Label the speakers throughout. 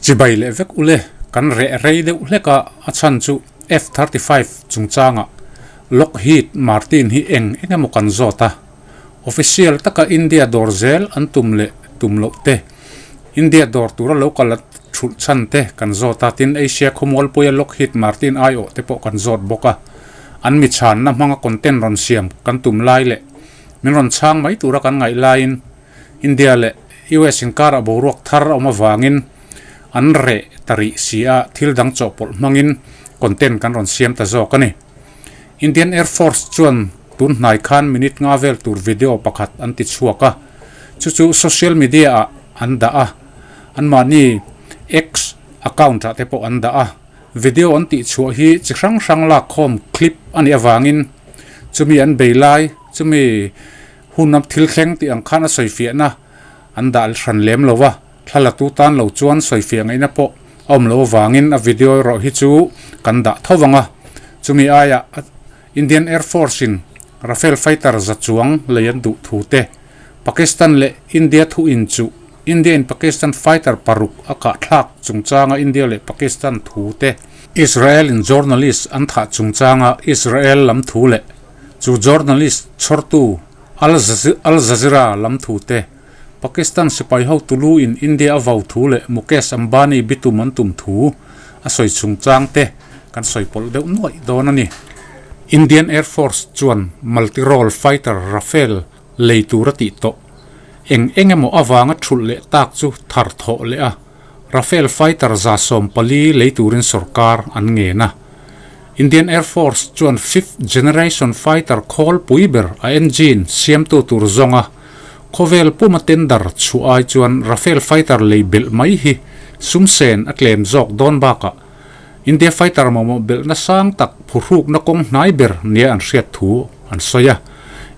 Speaker 1: Chibai leh vek ule, kan reh rei deuh hlek a, a chhan chu F-35 chungchangah Lockheed Martin hi eng eng emaw kan zawt a, official taka India dawr zel an tum leh tum loh te, India dawr tura lo kal a thulh chhan te kan zawt a, tin Asia khawmualpuia Lockheed Martin aiawh te pawh kan zawt bawk a, an mi chhanna hmanga content rawn siam kan tum lai leh min rawn chhang mai tura kan ngaih laiin India leh US inkarah boruak thar a awm avangin an reh ta rih si a, thil dang chawhpawlh hmangin content kan rawn siam ta zawk a ni. Indian Air Force chuan tun hnai khan minute nga vel tur video pakhat an ti chhuak a, chu chu social media ah an dah a, anmahni X account ah te pawh an dah a. Video an tih chhuah hi chi hrang hrang lak khawm clip a nih avangin chumi an bei lai, chumi hun a thil thleng tih ang khan a sawifiahna an dah hran lem lo a, thla la tu tan lo chuan sawifiah ngaihna pawh a awm loh avangin a video erawh hi chu kan dah tho vang a, chumi aiah Indian Air Force in Rafale fighter za chuang lei an duh thu te, Pakistan leh India thu in chu India in Pakistan fighter paruk a kah thlak chungchanga India leh Pakistan thu te, Israel in journalist an thah chungchanga Israel lam thu leh chu journalist chhawrtu Al Al Jazeera lam thu te, Pakistan sipai ho tulu in India a vau thu leh Mukesh Ambani bitum an tum thu a sawi chungchang te kan sawi pawlh deuh nuaih dawn a ni. Indian Air Force chuan multi-role fighter Rafale lei tur a tih tawh. Eng eng emaw avanga thulh leh tak chu thar thawh leh a, Rafale fighter 140 lei turin sorkar an ngen a. Indian Air Force chuan fifth generation fighter khawl pui ber a engine siamtu tur zawnga khawvel puma tender chhuah ai chuan Rafale fighter lei belh mai hi sumsen a tlem zawk dawn bakah India fighter mamawh belhna sang tak phuhrukna kawng hnai ber nia an hriat thu an sawi a.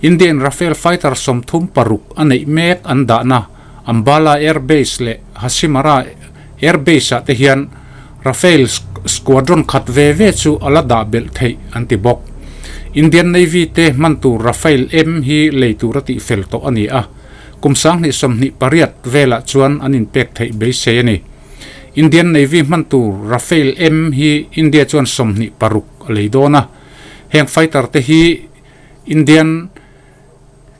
Speaker 1: Indian Rafale fighter 36 a neih mek an dahna Ambala Air Base leh Hasimara Air Base-ah te hian Rafale squadron khat ve ve chu a la dah belh theih an ti bawk. Indian Navy te hman tur Rafale M hi lei tur a tihfel tawh a ni a, kum 2028 velah chuan an inpek theih beisei a ni. Indian Navy hman tur Rafale M hi India chuan 26 a lei dawn a, heng fighter te hi Indian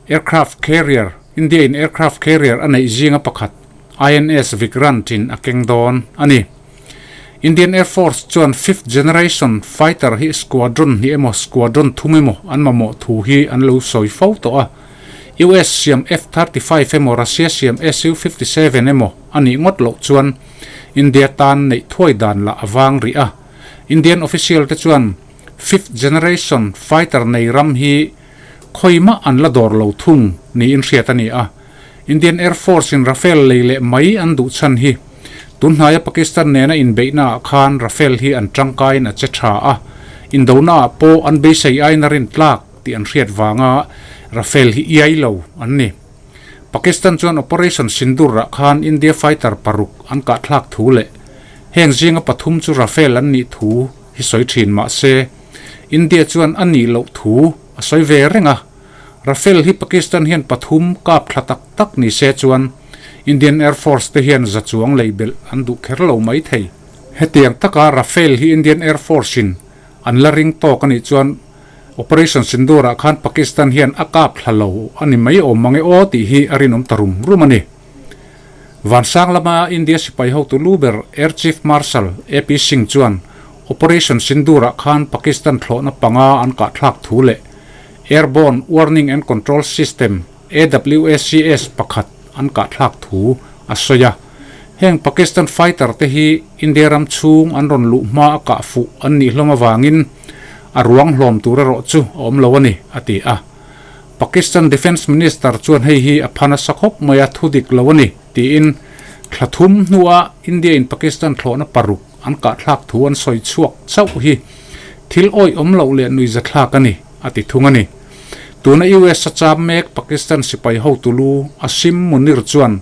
Speaker 1: Aircraft Carrier, India in Aircraft Carrier a neih zinga pakhat INS Vikrant in a keng dawn a ni. Indian Air Force chuan fifth generation fighter hi squadron hnih emaw squadron thum emaw an mamawh thu hi an lo sawi fo tawh a. US siam F-35 emaw Russia siam Su-57 emaw a nih ngawt loh chuan India tan neih thuai dan lah a vang rih a. Indian official te chuan fifth generation fighter nei ram hi Khawimah an la dawr lo thung niin hriat a ni a. Indian Air Force in Rafale lei leh mai an duh chhan hi tunhnaia Pakistan nena inbeihnaah khan Rafale hi an tangkaiin a che tha a, indonaah pawh an beisei aiin a rin tlak tih an hriat vanga Rafale hi iai lo an ni. Pakistan chuan Operation Sindoor-ah khan India fighter paruk an kahthlak thu leh heng zinga pathum chu Rafale an nih thu hi sawi thin mah se India chuan a nih loh thu a sawi ve reng a, Rafale hi Pakistan hian pathum kap thla tak tak ni se chuan Indian Air Force te hian za chuang lei belh an duh kher lo mai thei. Hetiang taka Rafale hi Indian Air Force in an la ring tawk a nih chuan Operation Sindoor ah khan Pakistan hian a kap thla lo a ni mai awm mange aw tih hi a rinawm ta rum rum a ni. Vansang lama India sipai hotu lu ber Air Chief Marshal AP Singh chuan Operation Sindoor-ah khan Pakistan thlawhna panga an kahthlak thu leh Airborne Warning and Control System, AWACS, pakhat an kahthlak thu a sawi a. Heng Pakistan fighter te hi India ram chhung an rawn luh hma a kah fuh an nih hlawm avangin a ruang hlawm tur erawh chu a awm lo a ni, a ti a. Pakistan Defence Minister chuan hei hi a pha nasa khawp mai a, thu dik lo a ni, tiin thla thum hnuah India in Pakistan thlawhna paruk an kahthlak thu an sawi chhuak chauh hi thil awih awm loh leh nuihza thlak a ni, a ti thung a ni. Tuna US a cham mek Pakistan sipai hotu lu Asim Munir chuan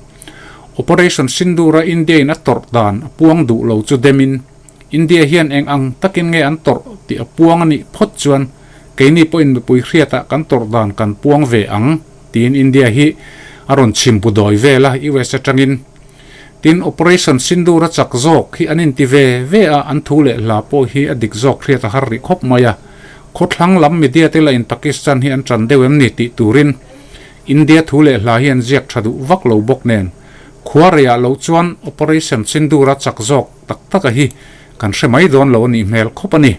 Speaker 1: Operation Sindoor-a India in a tawrh dan a puang duh lo chu demin India hian eng ang takin nge an tawrh tih a puang a nih phawt chuan keini pawhin mipui hriatah kan tawrh dan kan puang ve ang tiin India hi a rawn chhim bu dawi vel a, US atangin. Tin, Operation Sindoor a chak zawk hi an inti ve ve a, an thu leh hla pawh hi a dik zawk hriat a har rih khawp mai a. Khawthlang lam media te lahin Pakistan hi an tan deuh em ni tih turin India thu leh hla hi an ziak tha duh vak lo bawk nen khuareiah loh chuan Operation Sindoor a chak zawk tak taka hi kan hre mai dawn lo a nih hmel khawp a ni.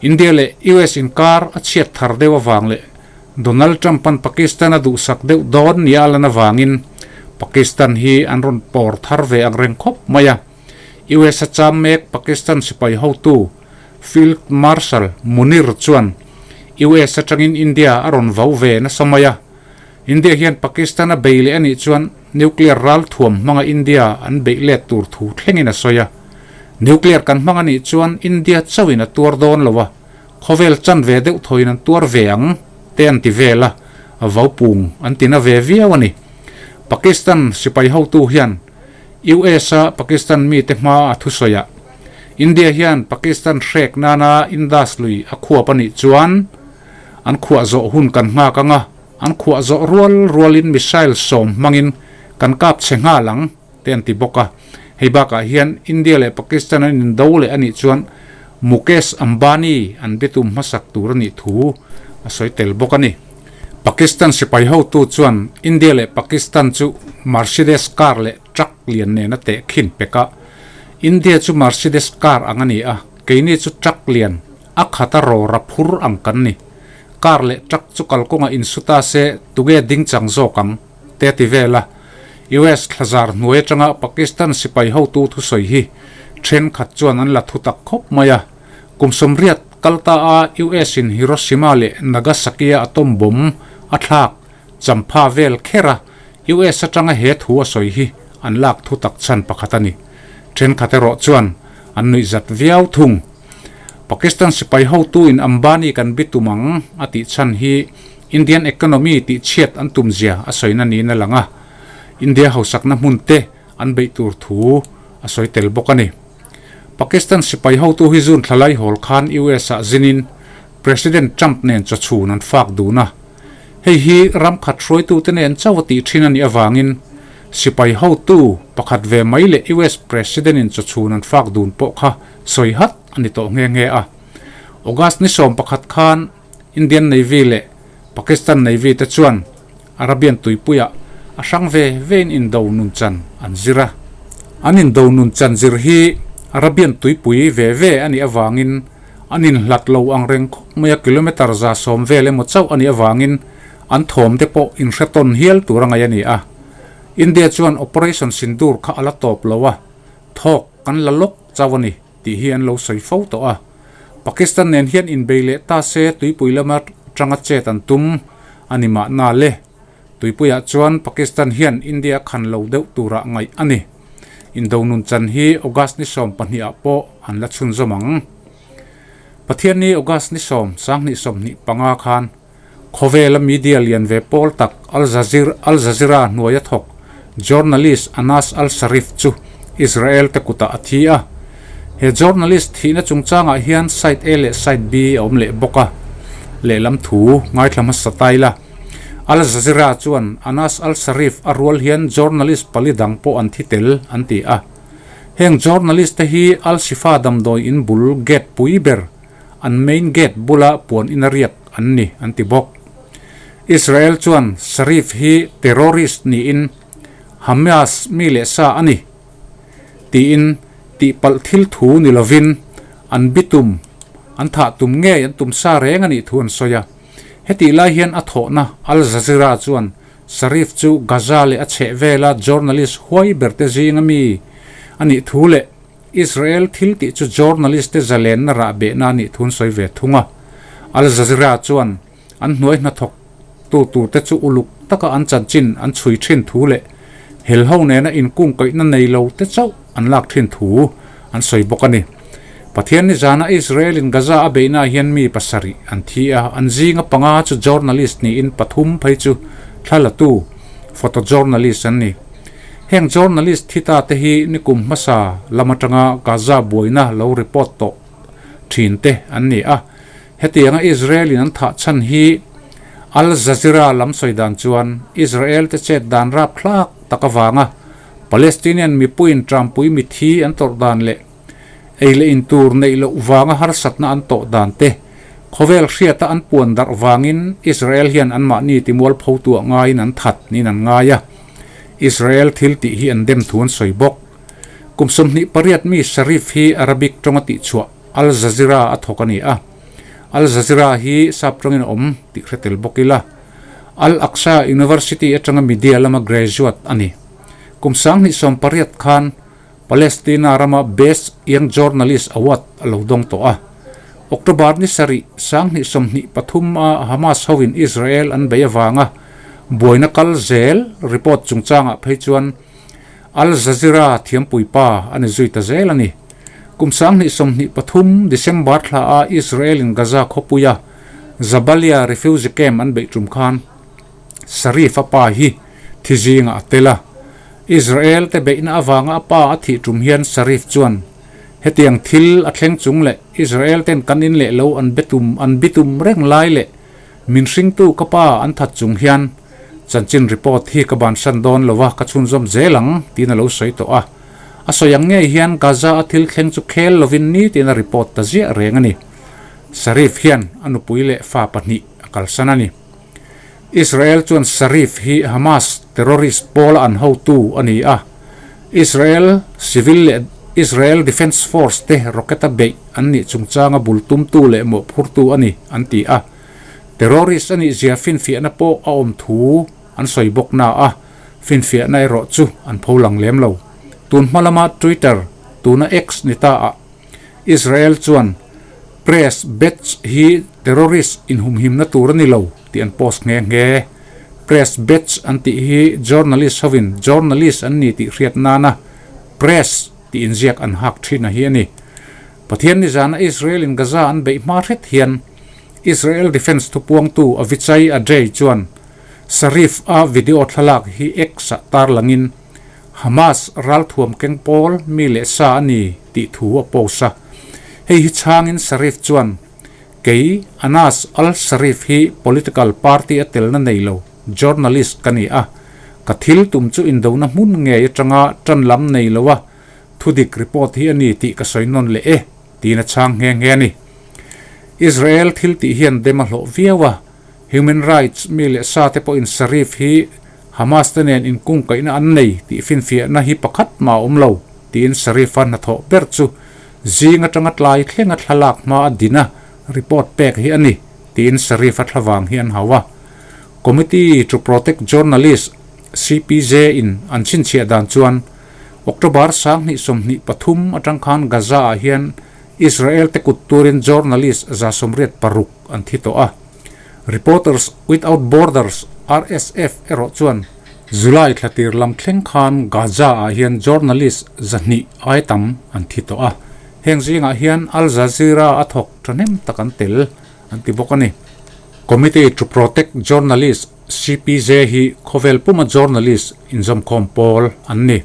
Speaker 1: India leh US inkar a chhiat thar deuh avang leh Donald Trump-a'n Pakistan a duhsak deuh dawn nia a lan avangin Pakistan hi an rawn pawr thar ve ang reng khawp mai a. US a cham mek Pakistan sipai hotu Field Marshal Munir chuan US atangin India a rawn vau ve nasa mai a. India hian Pakistan a bei leh a nih chuan nuclear ral thuam hmanga India an beih let tur thu thlengin a sawi a. Nuclear kan hmang a nih chuan India chauhin a tuar dawn lo a, khawvel chan ve deuh thawiin an tuar ve ang te an ti vel a, a vau pung an ti na ve viau a ni. Pakistan sipai hotu hian US a Pakistan mite hma a thusawi ah India hian Pakistan hrek nana Indus lui a khuap a nih chuan an khuah zawh hun kan nghak ang a, an khuah zawh rual rualin missile sawm hmangin kan kap chhe nghal ang te an ti bawk a. Hei bakah hian India leh Pakistan an indo leh a nih chuan Mukesh Ambani an bitum hmasak tur a nih thu a sawi tel bawk a ni. Pakistan sipai hotu chuan India leh Pakistan chu Mercedes car leh truck lian nena tehkhin pek a, India chu Mercedes car ang a ni a, keini chu truck lian a khat a rawra phur ang kan ni. Car leh truck chu kalkawngah insu ta se tuge ding chang zawk ang? te a ti vel a. US thlazar hnuai atanga Pakistan sipai hotu thusawi hi thenkhat chuan an la thu tak khawp mai a. Kum sawmriat kal ta a US in Hiroshima leh Nagasaki a atom bomb a thlak champha vel kher a, US atanga he thu a sawi hi an lak thu tak chhan pakhat a ni. Thenkhat erawh chuan an nuihzat viau thung. Pakistan sipai hotu in Ambani kan bi tum ang a tih chhan hi Indian economy tih chhiat an tum zia a sawina niin a lang a, India hausakna hmun te an beih tur thu a sawi tel bawk a ni. Pakistan sipai hotu hi June thla laihawl khan US ah zinin President Trump nen chawchhun an fak dun a. Hei hi ram khat hruaitute nen chauh a tih thin a nih avangin sipai hotu pakhat ve mai leh US President in chawchhun an fak dun pawh kha sawi hat a ni tawh nghe nghe a. August ni 11 khan Indian Navy leh Pakistan Navy te chuan Arabian tuipuiah a hrang ve vein indo nun chan an zir a. An indo nun chan zir hi Arabian tuipui ve ve a nih avangin an inhlat lo ang reng khawp mai a, kilometre 110 vel emaw chauh a nih avangin an thawm te pawh inhre tawn hial tur a ngaih a ni a. India chuan Operation Sindoor kha a la tawp lo a, thawk kan la lawk chauh a ni tih hi an lo sawi fo tawh a. Pakistan nen hian inbei leh ta se tuipui lama tanga chet an tum a ni mahna le. Tuipuiah chuan Pakistan hian India a khan lo deuh turah ngaih a ni. Indo nun chan hi August ni 12 ah pawh an la chhunzawm ang. Pathianni August ni 10, 2025 khan Khawvela media lian ve pawl tak Al Jazeera Al Jazeera hnuaia thawk journalist Anas al-Sharif chu Israel te kutah a thi a. He journalist thihna chungchangah hian side A leh side B a awm leh bawk a. Lehlam thu ngaithla hmasa ta ila. Al Jazeera chuan Anas al-Sharif a rual hian journalist pali dang pawh an thi tel an ti a. Heng journalist te hi Al-Shifa damdawi in bul gate pui ber an main gate bula puan ina riak an ni an ti bawk. Israel chuan Sharif hi terrorist niin Hamas mi leh sa a ni tiin tihpalh thil thu ni lovin an bitum, an thah tum ngei an tum sa reng a nih thu an sawi a. Hetih lai hian a thawhna Al Jazeera chuan Sharif chu Gaza leh a chhehvela journalist huai berte zinga mi a nih thu leh Israel thil tih chu journalist te zalenna rah behna a nih thun sawi ve thung a. Al Jazeera chuan an hnuai hnathawk tu tur te chu uluk taka an chanchin an chhui thin thu leh helho nena inkungkaihna nei lo te chauh an lak thin thu an sawi bawk a ni. Pathian nizana Israel in Gaza a beihna ah hian mi pasarih an thi a, an zinga panga chu journalist niin pathum phei chu thlalatu, photojournalist, an ni. Heng journalist thi ta te hi nikum hmasa lam atanga Gaza buaina lo report tawh thin te an ni a. Hetianga Israel in an thah chhan hi Al Jazeera lam sawi dan chuan Israel te chet dan rapthlak tak avanga Palestinian mipuiin ṭampui mithi an tawrh dan leh ei leh in tur neih loh vanga harsatna an tawh dan te, khawvel hriata an puan darh vangin Israel hian anmahni timualpho tuah ngaiin an that niin an ngai a, Israel thil tih hi an dem thu an sawi bawk. Kum 28 mi Sharif hi Arabic tawnga tihchhuah Al Jazeera a thawk a ni a, Al Jazeera hi sap tawngin a awm tih hre tel bawk ila, Al Aqsa University atanga media lama graduate a ni. Kum 2018 khan Palestina rama Best Young Journalist Award a lo dawng tawh a. October ni sarih, 2023 a Hamas hoin Israel an bei avanga buaina kal zel report chungchangah phei chuan Al Jazeera thiampui pa a ni zui ta zel a ni. Kum 2023 December thla a Israel in Gaza khawpuia Jabalia refugee camp an beih tum khan Sharif a pa hi thi zingah a tel a. Israel te beihna avanga a pa a thih tum hian Sharif chuan hetiang thil a thleng chung leh Israel ten kan in leh lo an betum an bitum reng lai leh min hringtu ka pa an that chung hian chanchin report hi ka bansan dawn lo a, ka chhunzawm zel ang tiin a lo sawi tawh a. A sawi ang ngei hian Gaza a thil thleng chu khel lovin nitin a report ta ziah reng a ni. Sharif hian a nupui leh fa pahnih a kalsan a ni. Israel chuan Sharif hi Hamas terrorist pawla an hotu a ni a, Israel civil leh Israel Defense Force te rocket-a beih an nih chungchanga bul tumtu leh mawhphurtu a ni, an ti a. Terrorist a nih zia finfiahna pawh a awm thu an sawi bawk na a, finfiahna erawh chu an pholang lem lo. Tun hma lama Twitter, tuna X ni ta ah, Israel chuan Press badge hi terrorist inhumhimna tur a ni lo tih an post nghe nghe. Press badge an tih hi journalist hovin journalist an ni tih hriat nana press tih inziak an hak thin a hi a ni. Pathian nizana Israel in Gaza an beih hma hret hian Israel Defence thupuangtu Avichai Adrei chuan Sharif a video thlalak hi X-ah tarlangin Hamas ralthuam keng pawl mi leh sa a ni tih thu a post a. Hei hi chhangin Sharif chuan, Kei, Anas al-Sharif hi political party a telna nei lo journalist ka ni a, ka thil tum chu indona hmun ngei atanga tan lam nei lo a thudik report hi a ni tih ka sawi nawn leh e, tiin a chhang nghe nghe a ni. Israel thil tih hian dem a hlawh viau a, Human rights mi leh sa te pawhin Sharif hi Hamas te nen inkungkaihna an nei tih finfiahna hi pakhat mah a awm lo, tiin Sharif-a hnathawh ber chu zing atanga tlai thlenga thlalak hma a din a, report pek hi a ni, tiin Sharif-a thlavang hi an hau a. Committee to Protect Journalists, CPJ, in an chhinchhiah dan chuan October 2023 atang khan Gaza-ah hian Israel te kut turin journalist 186 an thi tawh a. Reporters Without Borders, RSF, erawh chuan July thla tir lam thleng khan Gaza-ah hian journalist 200 ai tam an thi tawh a, heng zingah hian Al Jazeera a thawk thahnem tak an tel an ti bawk a ni. Committee to Protect Journalists, CPJ, hi khawvel puma journalist inzawmkhawm pawl an ni.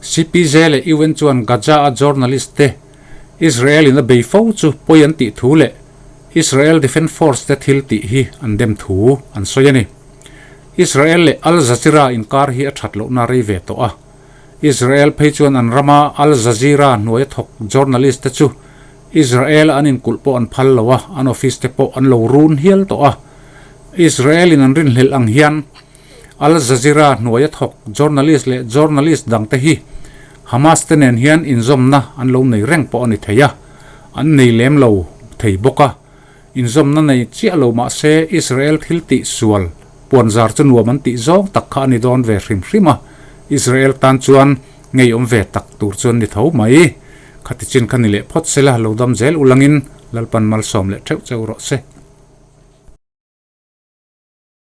Speaker 1: CPJ leh UN chuan Gaza-a journalist te Israel-in a bei fo chu pawi an tih thu leh Israel Defence Force te thil tih hi an dem thu an sawi a ni. Israel leh Al Jazeera inkar hi a that lohna rei ve tawh a. Israel phei chuan an rama Al Jazeera hnuaia thawk journalist te chu Israel-a an inkulh pawh an phal lo a, an office te pawh an lo run hial tawh a. Israel-in an rinhlelh ang hian Al Jazeera hnuaia thawk journalist leh journalist dangte hi Hamas te nen hian inzawmna an lo nei reng pawh a ni thei a, an nei lem lo thei bawk a. Inzawmna nei chiah lo mah se Israel thil tih sual puanzar chu nuam an tih zawng tak kha a ni dawn ve hrim hrim a, Israel tan chuan ngeiawm ve tak tur chuan ni tho mai. Khati chin kha ni leh phawt sela lo dam zel ulangin Lalpan malsawm leh theuh cheu rawh se.